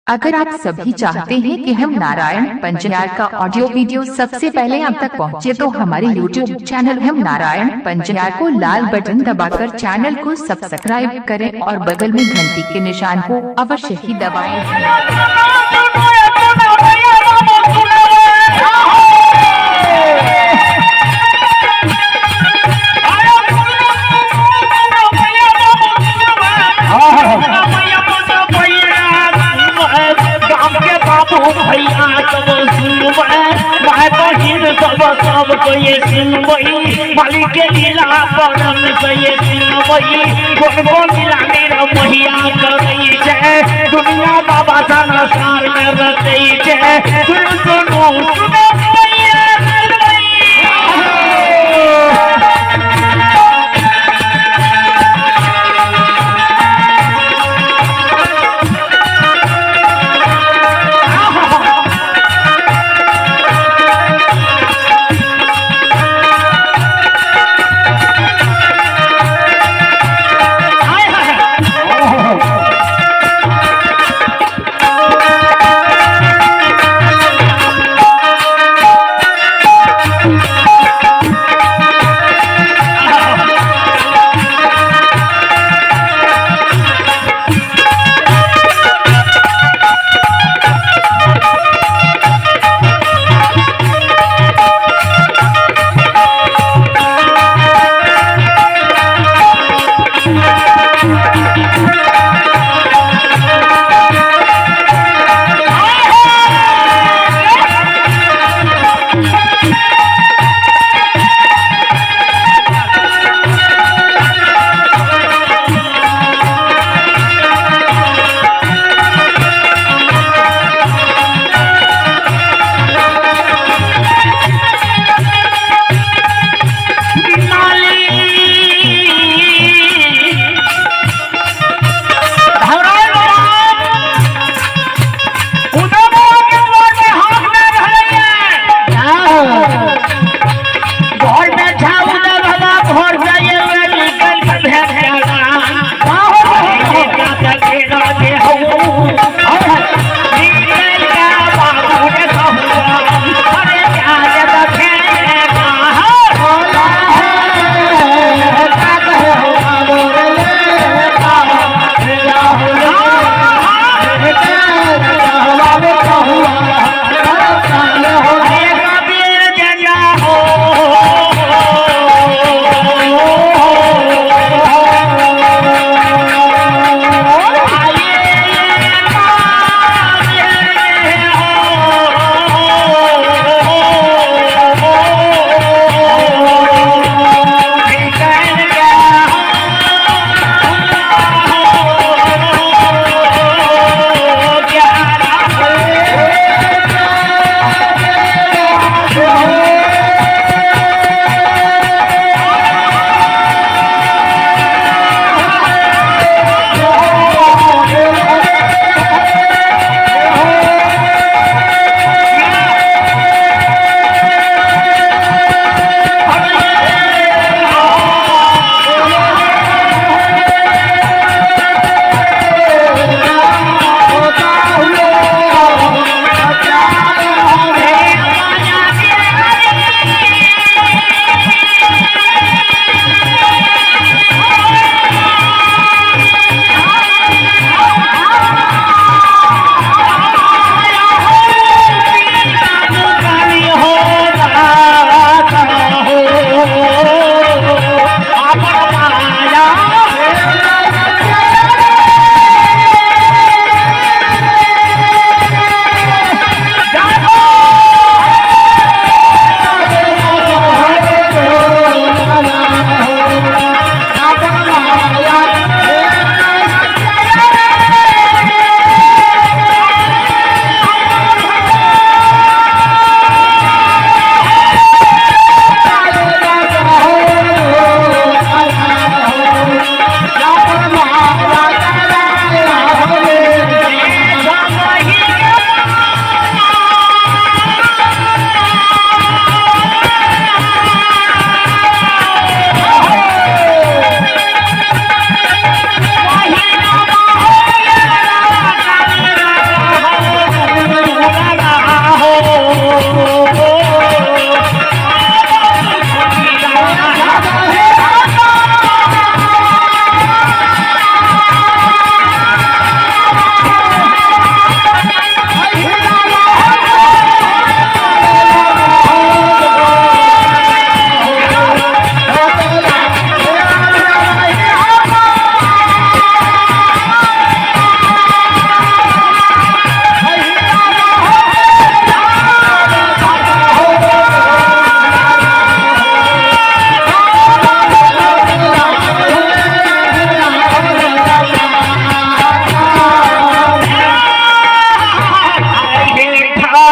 अगर आप सभी चाहते हैं कि हम नारायण पंचयार का ऑडियो वीडियो सबसे पहले आप तक पहुंचे तो हमारे YouTube channel हम नारायण पंचयार को लाल बटन दबाकर चैनल को सब्सक्राइब करें और बगल में घंटी के निशान को अवश्य ही दबाएं। मालिक लीला परम से सुनबई कोन कोन लीला मेरा महिया करै छै दुनिया बाबा संसार में रचै छै। सुन सुनू सुनो मैया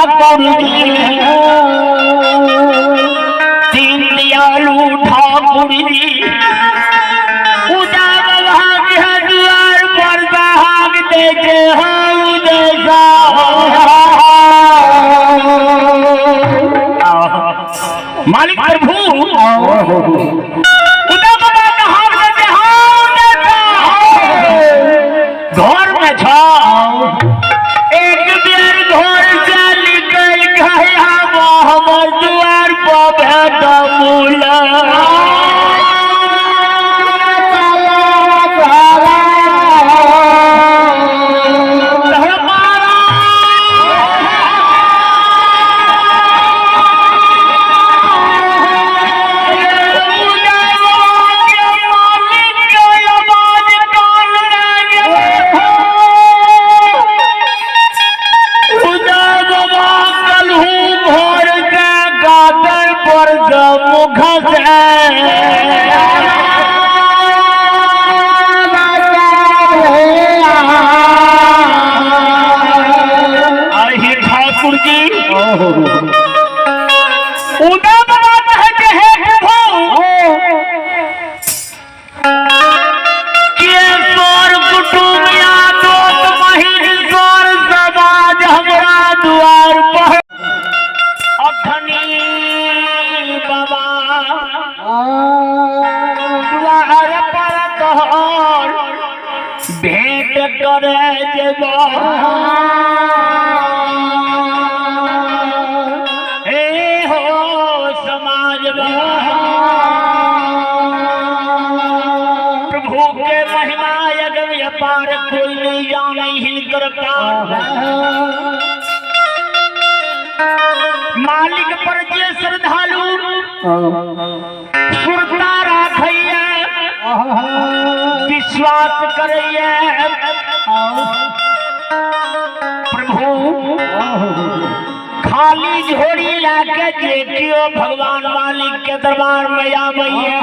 ठाकुर जी, दीन दयालु ठाकुर जी। उदा बाबा के द्वार पर बहाग दे छै हौ देशा। मालिक प्रभु उदा बाबा के हाथ दे छै हौ देशा। घर में छ एक बेर घर से निकल गया, हमर दुआर पर भेट मूला। ठाकुर जी, उदा बाबा कहते हैं प्रभु के सर कुटुम या दोस्त महिर सर समाज हमरा दुआर पर अखनी बाबा दुआर पर तोहर भेंट करे जेबो। हे हो समाज प्रभु के महिमा अगम अपार, कोई नहीं जाने हिनकर पार। मालिक पर जे श्रद्धालु सुरता राखैया, विश्वास करैया, प्रभु खाली झोरी लाके जे केओ भगवान मालिक के दरबार में आबैया,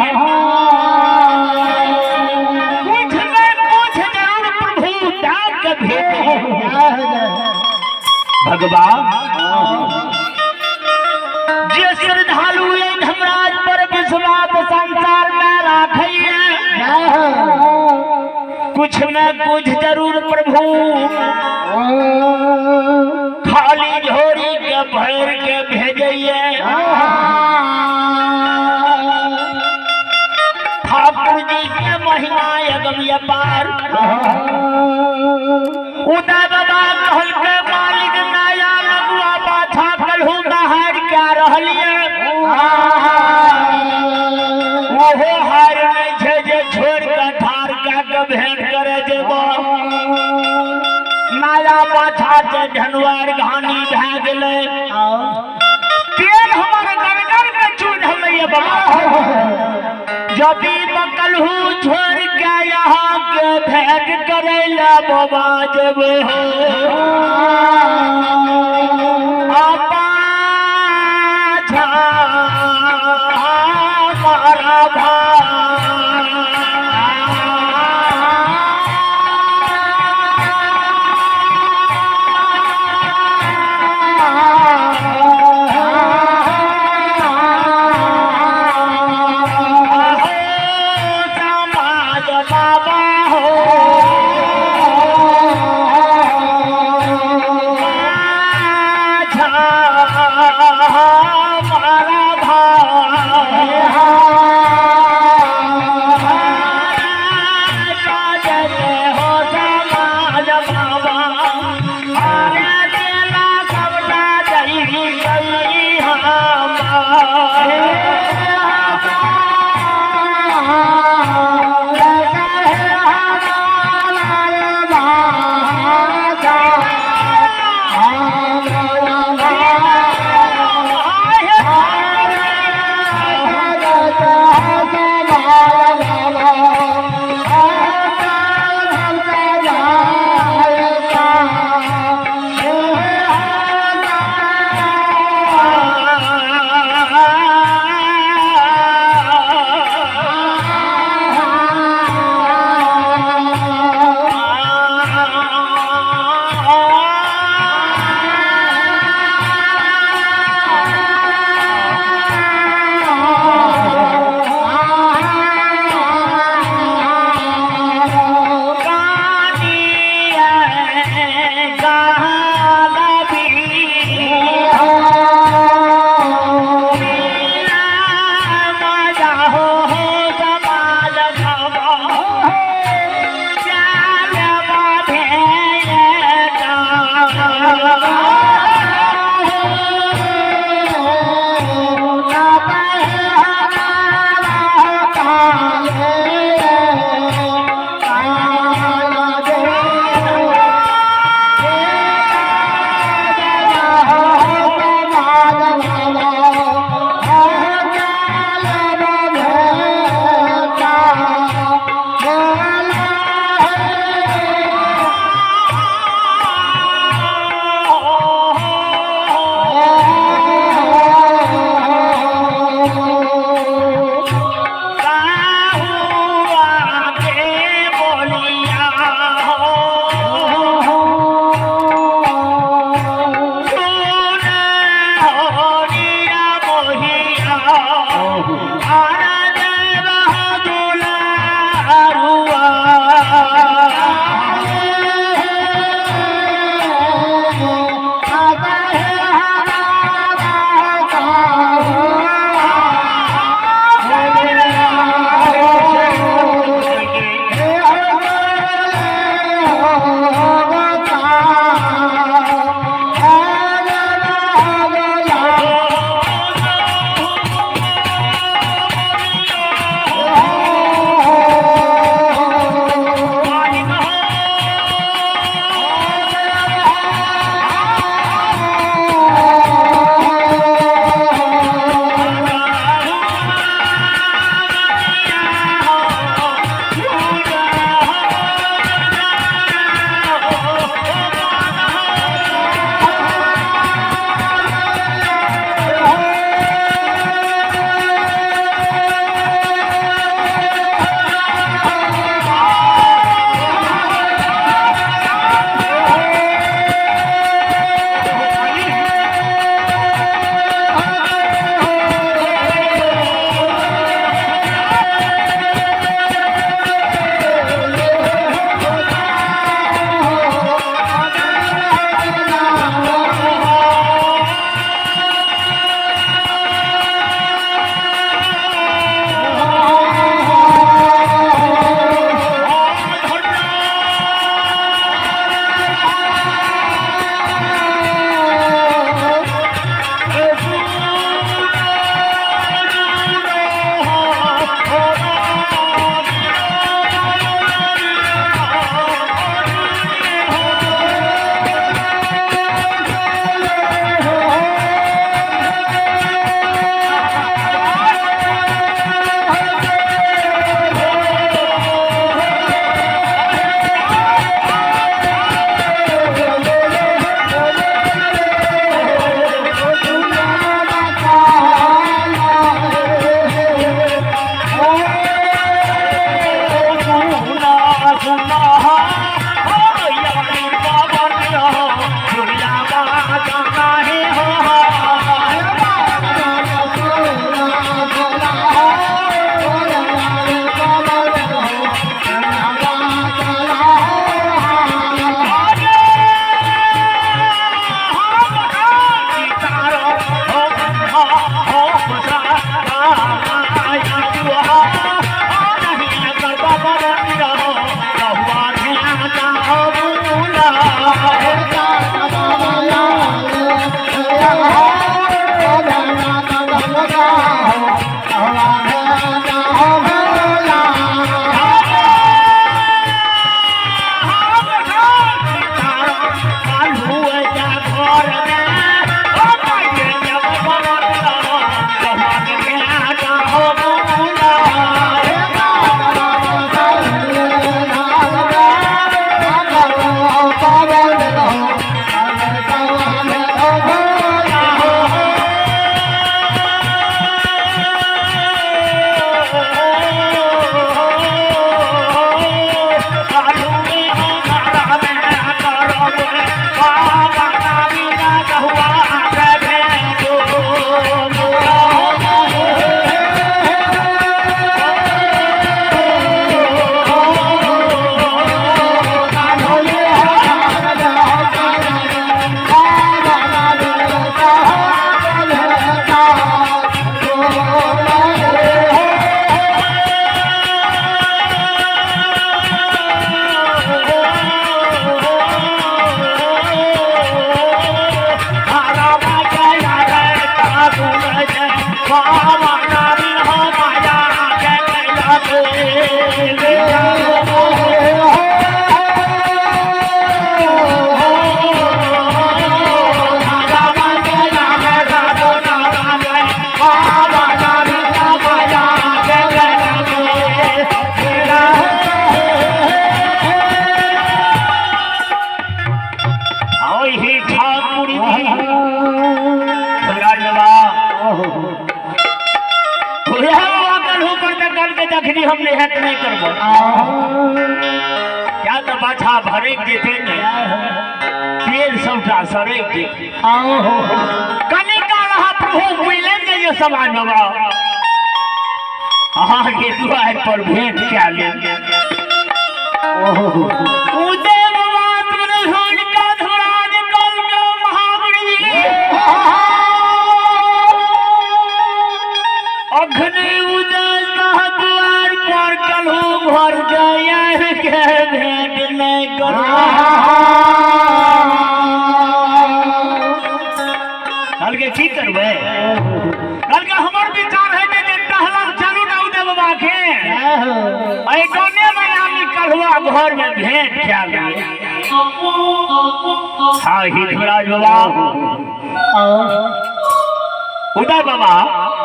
कुछ न कुछ जरूर प्रभु डाक के भेजैया। भगवान जे श्रद्धालु धर्मराज पर विश्वास संसार में राखैया, कुछ न कुछ जरूर प्रभु खाली झोरी के भर के भेजैया। ठाकुर जी के महिमा अगम अपार। उदा बाबा कहल के मालिक नया लगुआ बाछा कलहू नहार क्या रहलिए, ओहो हार नहीं छे जे छोड़ के ठार के के भेंट करे जेबो। नया बाछा के धनवार घानी भए गेलै, तेल हमर गरगर के चून हलैया बाबा। जदि बकलहू छोड़ के यहाँ के भेंट करे ला बाबा जेबो हो पाछा मारा समाज बाबा हो। अखनी हम नेहत नहि करबो। क्या तऽ बाछा भरैक जेतै ने, तेल सबटा सड़ैक जेतै। कनि काल अहाँ प्रभु मिले जइयो समाज बाबा, अहाँके दुआरि पर भेंट कए लेब। उदय बाबा हुनका धुराज कल के महामुनि अखनी उदय द्वार पर कलहु घर गया के भेंट नहीं करो। कहलकै की करबै? कहलकै हमर विचार है जे टहलक चलू ने उदय बाबा के, एहि गाने में आदमी कलहुआ घर में भेंट कए लेबै। हाँ हितराज बाबा उदय बाबा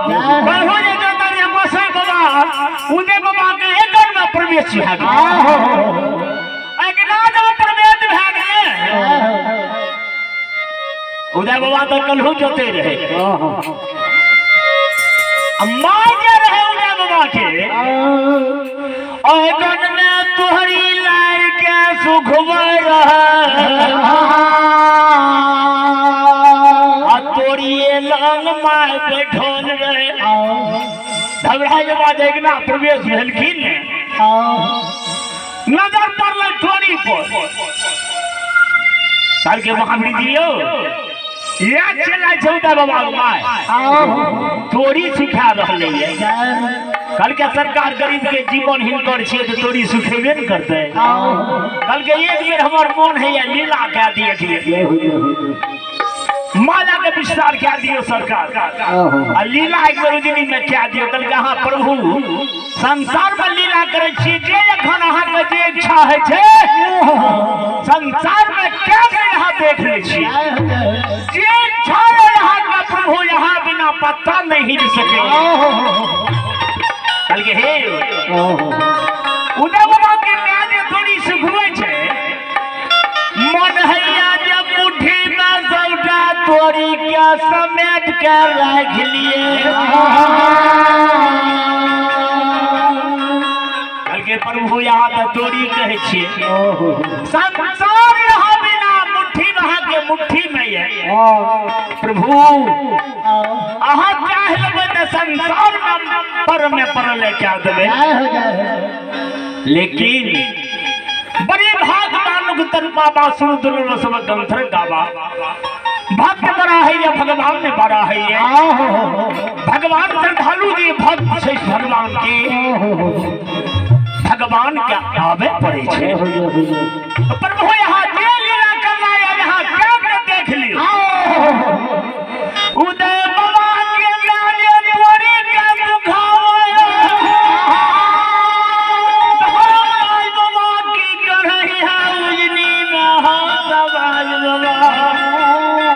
कहू जे जतन जे गोसाई बाबा उदय बाबा के एकर में प्रवेश भए गेल, अगना जब प्रवेश भए गेल उदय बाबा तऽ कलहू जोते रहे। माँ जे रहे उदय बाबा के अगन में तोहरी लाय के सुखबै रहे आ तोरिए लंग my बैठल रहे। घबराय के बाद अगना प्रवेश भेलखिन ने, नजर पड़ल तोरी पर। कहलकै महावीर जी यौ, इएह चलै छै उदय बाबा my तोरी सुखा रहलै ये। कहलकै सरकार गरीब के जीवन हिनकर छियै तऽ तोरी सुखेबे ने करतै। कहलकै एक बेर हमर मोन होइए लीला कए दिअ, एक बेर माला के विस्तार कए दियौ सरकार, आ लीला एक बेर उजनी में कए दियौ। कहलकै अहाँ प्रभु संसार में लीला करै छी, जे एखन अहाँके जे इच्छा होइ छै संसार में क्या बेर अहाँ देख लै छी, जे इच्छा है अहाँके प्रभु यहाँ बिना पत्ता नहीं हिल सके। कहलकै हे उदय बाबा के माय जे थोड़ी सुखबै छै, मन हैया जे मुट्ठी में सबटा तोरी के समेट के राखि लिए। कहलकै प्रभु यहाँ तऽ तोरी कहै छियै, संसार यहाँ बिना मुट्ठी में अहाँके मुट्ठी में ये प्रभु, अहाँ चाहि लेबै तऽ संसार में पर में पड़ल कए देबै। लेकिन बड़ी भागवान तन बाबा सुन दुर्लभ सब ग्रंथ गावा, भक्त बड़ा है या भगवान ने बड़ा है ये। भगवान श्रद्धालु जी भक्त छै भगवान के, भगवान के आवे पड़े छै। प्रभु यहाँ जे लीला